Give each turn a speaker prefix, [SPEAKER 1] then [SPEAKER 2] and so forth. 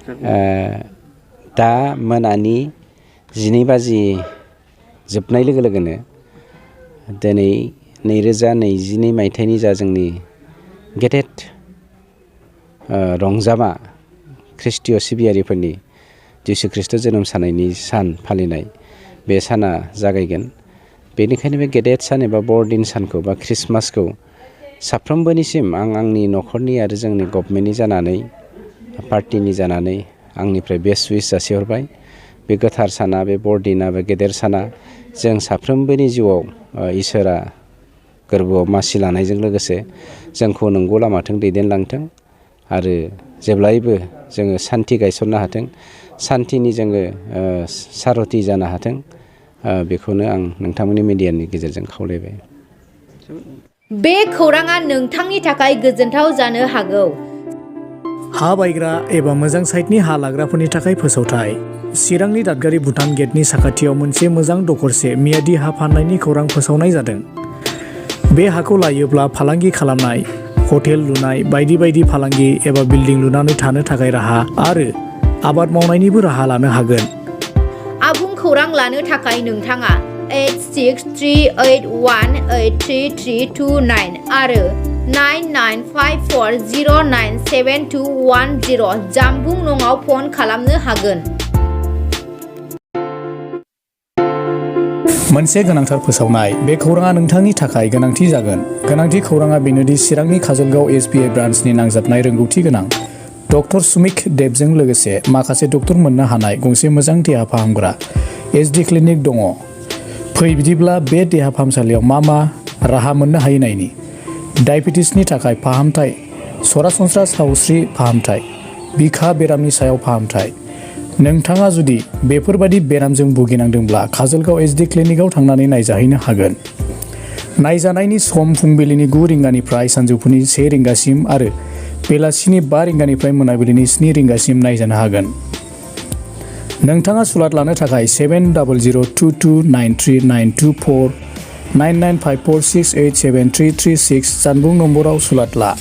[SPEAKER 1] दा मोनानि 12 बाजि जोबनाय लोगो लोगोनो दिनै 2022 मायथाइनि जा जोंनि गेदेर रंजामा ख्रिस्टीय सिबियारिफोरनि जिसु ख्रिस्ट जोनोम साननि सान फालिनाय बे साना जागायगोन। बेनिखायनो बे गेदेर सान एबा बरदिन सानखौ बा ख्रिस्टमासखौ साफ्रोमबोनिसिम आं आंनि न'खरनि आरो जोंनि गभमेन्टनि जानानै पार्टिनि जानानै आंनिफ्राय बेस्ट उइस जासिहरबाय। बे गोथार साना बे बरदिना बे गेदेर साना जों साफ्रोमबोनि जिउआव इसोरा गोरबोआव मासि लानायजों लोगोसे जोंखौ नंगौ लामाथिं दैदेनलांथों आरो जेब्लायबो जोङो सान्थि गायसननो हाथों, सान्थिनि जोङो सारथि जानो हाथों, बेखौनो आं नोंथांमोननि मिडियानि गेजेरजों खावलायबाय।
[SPEAKER 2] बे खौराङा नोंथांनि थाखाय गोजोनथाव जानो हागौ।
[SPEAKER 3] हा बायग्रा एबा मोजां साइटनि हा लाग्राफोरनि थाखाय फोसावथाय। चिरांनि दादगारि भुटान गेटनि साखाथियाव मोनसे मोजां दखरसे मियादि हा फाननायनि खौरां फोसावनाय जादों। बे हाखौ लायोब्ला फालांगि खालामनाय, हटेल लुनाय, बायदि बायदि फालांगि एबा बिल्डिं लुनानै थानो थाखाय राहा आरो आबाद मावनायनिबो राहा लानो हागोन।
[SPEAKER 2] आबुं खौरां लानो थाखाय नोंथाङा 8638183329 आरो 9954097210 जानबुं नङाव फन खालामनो हागोन।
[SPEAKER 3] मोनसे गोनांथार फोसावनाय। बे खौराङा नोंथांनि थाखाय गोनांथि जागोन। गोनांथि खौराङा बेनोदि चिरांनि काजलगाव SBI ब्रान्चनि नांजाबनाय रोंगौथि गोनां डक्टर सुमिक देबजों लोगोसे माखासे डक्टर मोननो हानाय गंसे मोजां देहा फाहामग्रा SD क्लिनिक दङ। फै बिदिब्ला बे देहा फाहामसालियाव मा राहा मोननो हायो नायनि। डायबेटिसनि थाखाय फाहामथाय, सरासनस्रा सावस्रि फाहामथाय, बिखा बेरामनि सायाव फाहामथाय। नोंथाङा जुदि बेफोरबादि बेरामजों भुगिनांदोंब्ला काजलगाव SD क्लिनिकआव थांनानै नायजाहैनो हागोन। नायजानायनि सम फुंबिलिनि 9 रिंगानिफ्राय सानजौफुनि 1 रिंगासिम आरो बेलासिनि 5 रिंगानिफ्राय मोनाबिलिनि 7 रिंगासिम नायजानो हागोन। नोंथाङा सुलाद लानो थाखाय 7002293924 9954687336 जानबुं नम्बराव सुलाद ला।